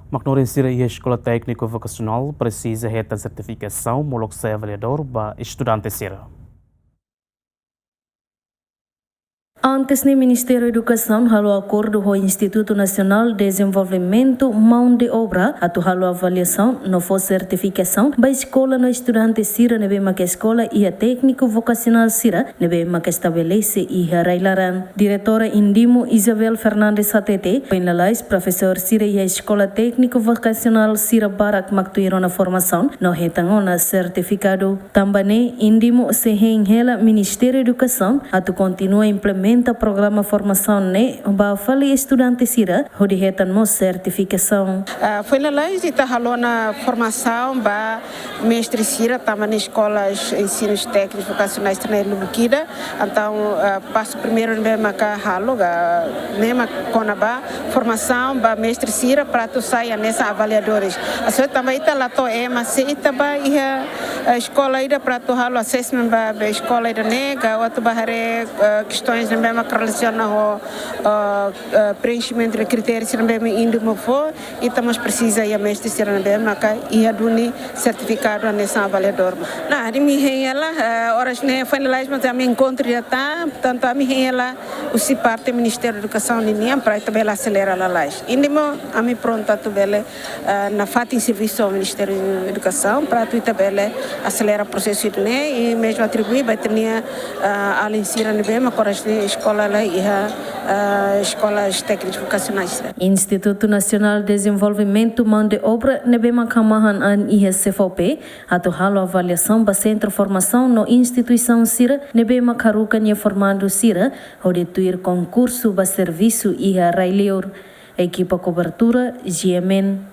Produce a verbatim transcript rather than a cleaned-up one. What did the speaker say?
Mak norin sira iha Eskola Tékniku Vokasionál presiza hetan sertifikasaun molok sai avaliadór ba estudante sira. Antes ne'e Ministériu Edukasaun halo akordu ho Institutu Nasionál Dezenvolvimentu Maun de Obra atu halo avaliasaun no fó sertifikasaun ba eskola no estudante sira ne'ebé maka eskola iha tékniku vokasionál sira ne'ebé maka estabelese iha rai-laran. Diretora Indimo Isabel Fernandes hatete, foin lalais profesór sira iha Eskola Tékniku Vokasionál sira barak mak tuir ona formasaun no hetan ona sertifikadu. Tanba ne'e, Indimo sei hein hela Ministériu Edukasaun atu kontinua implementa programa formasaun ne'e ba fali estudante sira hodi hetan mós sertifikasaun. Ah, foin lalais ita halo ona formasaun ba mestre sira, tanba ne'e eskolas ensinu tékniku vokasionál sira ne'e lubuk ida. Entaun, ah, pasu primeiru ne'ebé maka halo, ka, ne'e mak kona-ba formasaun ba mestre sira para atu sai hanesan avaliadores. Hanesan tanba ita la to'o ema, se ita bá iha, eh, eskola ida para atu halo assessment ba, ba eskola ida-ne'e, ka atu bá haree, eh, kestaun ne'ebé maka relasiona ho, eh, eh, preenchimentu de kritériu sira ne'ebé Indimo fó, ita mós presiza iha mestre sira ne'ebé maka iha duni sertifikadu hanesan avaliadór. Nah, ami hein hela, eh, oras ne'e foin lalais mak ami enkontru ida tan, portantu ami hein hela husi parte Ministériu Edukasaun ninian para ita bele aselera lalais. Indimo, ami prontu atu bele, eh, nafatin servisu ho Ministériu Edukasaun para atu ita bele aselera prosesu ne'e i mezmu atribui ba ita-nia, eh, alin sira ne'ebé maka oras ne'e eskola lai iha, eh, eskolas tékniku vokasionál sira. Institutu Nasionál Dezenvolvimentu Maun de Obra ne'ebé maka hamahan an iha SEFOPE atu halo avaliasaun ba sentru formasaun no instituisaun sira ne'ebé maka haruka nia formandu sira hodi tuir konkursu ba servisu iha rai-liur. Ekipa kobertura, G M N.